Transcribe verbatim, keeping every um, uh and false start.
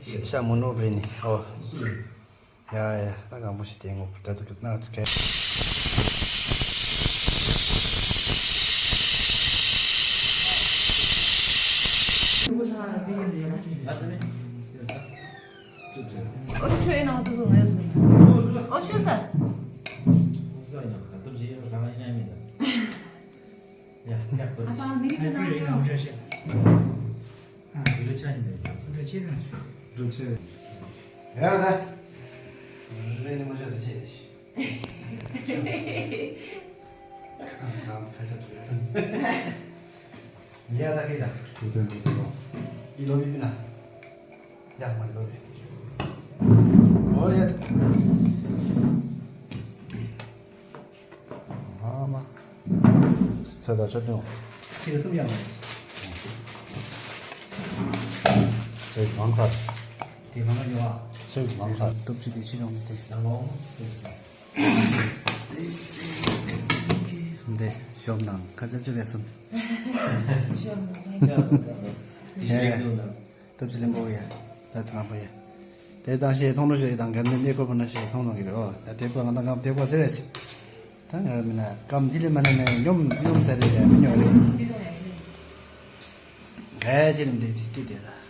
ཤ་ཤ་མོ་ནོར་བ་རེད་ནི། ཨོ། ཡ་ཡ། ད་གང་པོ་ཞིག་དེ་ངོ་ད་ད་ན་ཚ་ཁ། ཨོ་ཆོས་ནང་དུ་ངས་ཨོ་ཆོས་ས། ཡ་ཡ། ཨ་ད་མི་གི་ནང་དུ། ཨ། འགྲོ་ཆ་ཡིན་པས། འགྲོ་ཆ་ཡིན། འགྲོ་ཆ་ཡིན། ཡ་ད། རེ་ནི་མ་བྱ་ད་ཆེ་ཤི། ཁ་ཁ་ཆ་ཐུབ་ཡ་སོང་། ཡ་ད་ཁི་ད། ཁུ་ཐན་ཁུ་ཐན་ལོ། ཡི་ལོ་མི་མི་ན། ཡ་མ་ལོ་རེ། ཨོ་ཡ། ཨ་མ། ཚེ་ད་ཆ་ཏུང་། ཁྱེད་གསུམ་ཡང་མ། ཚེ་གང་ཁར། དེ་མ་མ་ཡོང་བ། ཚེ་གང་ཁར། སྟོབས་ཆེ་དེ་ཆེ་ཡོང་མི་དེ། ཡང་མ་འོང་། འདི་ཤོབ་ནང་ཁ་ཅབ་ཅབ་ཡ་སོང་། ཤོབ་ནང་། ཡ། སྟོབས་ཆེ་ལེན་པོ་ཡ། ད་ཚང་པོ་ཡ། དེ་དང་ཞེས་མཐོང་ནོ་ཞེས་དང་གན་དེ་གནས་སྐོར་པོ་ན་ཞེས་མཐོང་ནོ་གི་རེད། ཨོ་ད་དེ་པོ་ང་ད་གམ་དེ་པོ་ཟེར་རེད་ཆེ། ད་ང་མི་ན་གམ་དེ་ལས་མ་ན་ནས་སྙོམས་སྙོམས་ཟེར་རེད་ཡ་མི་ཉོ་རེད། ག་ཅི་ལམ་དེ་དེ་དེ་དེ་ལ།